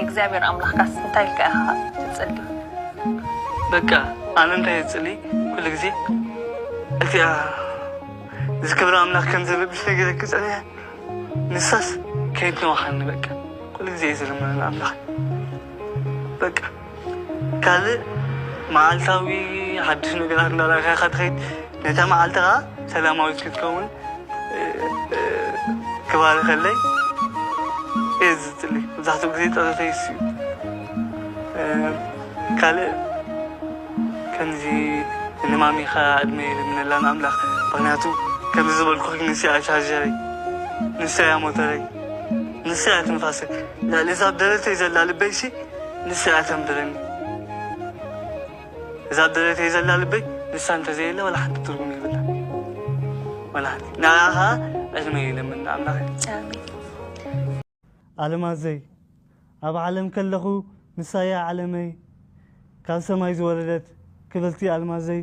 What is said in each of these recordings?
እግዚኣብሔር ኣምላኽካስ እንታይ ኢልካ ኢኻ ትጽሊ? በቃ ኣነ እንታይ ይጽሊ ኩሉ ግዜ እቲኣ እዚ ክብሪ ኣምላኽ ከም ዝረብሽ ነገር ክጸንሐ ንሳስ ከይትነዋሓኒ በቃ ኩሉ ግዜ እየ ዝልምነ ንኣምላኽ በቃ ካልእ መዓልታዊ ሓድሽ ነገራት እንዳረኣኻ ኢኻ ትኸይድ ነታ መዓልትኻ ሰላማዊት ክትከውን ክባርኸለይ እየ ዝፅሊ። መብዛሕትኡ ግዜ ፀሎተይ እሱ እዩ። ካልእ ከምዚ ንማሚኻ ዕድመ ይልምነላ ንኣምላኽ። ምኽንያቱ ከምዚ ዝበልኩኺ ንሱ እያ ቻርጀረይ፣ ንሱ እያ ሞተረይ፣ ንሱ እያ ትንፋሰይ። ልዕሊ እዛ ኣብ ደረተይ ዘላ ልበይሲ ንሱ እያ ተንብረኒ። እዛ ኣብ ደረተይ ዘላ ልበይ ንሳ እንተዘየለ ዋላ ሓንቲ ትርጉም የብላ። ዋላ ሓንቲ። ንዓኻ ዕድመ ይለምን ኣምላኽ። ኣሜን። ኣለማዘይ ኣብ ዓለም ከለኹ ንሳያ ዓለመይ ካብ ሰማይ ዝወረደት ክብርቲ ኣልማዘይ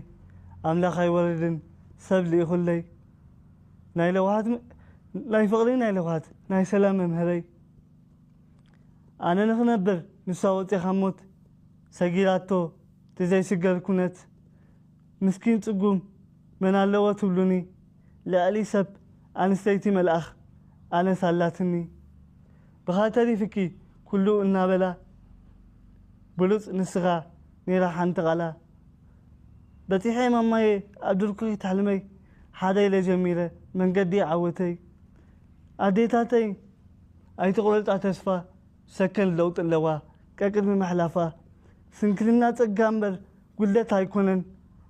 ኣምላኽ ኣይወርድን ሰብ ልኢኹለይ ናይ ለውሃት ናይ ፍቕሪ ናይ ለውሃት ናይ ሰላም መምህረይ ኣነ ንኽነብር ንሳ ወፂኻ ሞት ሰጊራቶ እቲ ዘይስገር ኩነት ምስኪን ጽጉም መን ኣለዎ ትብሉኒ ልዕሊ ሰብ ኣንስተይቲ መልኣኽ ኣነስ ኣላትኒ ብኻ ተሪፍኪ ኩሉ እናበላ ብሉጽ ንስኻ ኔራ ሓንቲ ቓላ በጺሐ ማማየ ኣብ ድርኩኺ ተሕልመይ ሓደ ኢለ ጀሚረ መንገዲ ዓወተይ ኣዴታተይ ኣይትቑረጻ ተስፋ ሰከንድ ለውጢ ኣለዋ ቀቅድሚ ምሕላፋ ስንክልና ጸጋ እምበር ጉድለት ኣይኮነን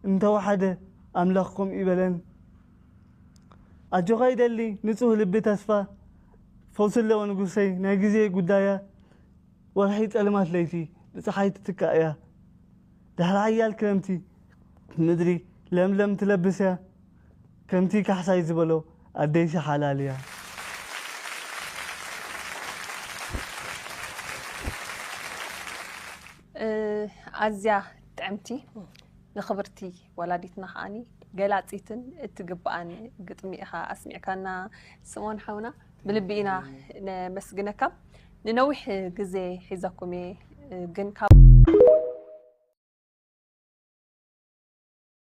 እንተወሓደ ኣምላኽ ከምኡ ይበለን ኣጆኻ ይደሊ ንጹህ ልቢ ተስፋ ፈውሲ ኣለዎ ንጉሰይ ናይ ግዜ ጉዳያ ወርሒ ጸልማት ለይቲ ብጸሓይ ትትካእ እያ ድሕሪ ሓያል ክረምቲ ምድሪ ለምለም ትለብስ እያ ከምቲ ካሕሳይ ዝበሎ ኣደይሲ ሓላል እያ። ኣዝያ ጥዕምቲ ንኽብርቲ ወላዲትና ከዓኒ ገላፂትን እትግብኣን ግጥሚ ኢኻ ኣስሚዕካና ስሞን ሓውና ብልቢ ኢና ነመስግነካ ንነዊሕ ግዜ ሒዘኩም እየ ግን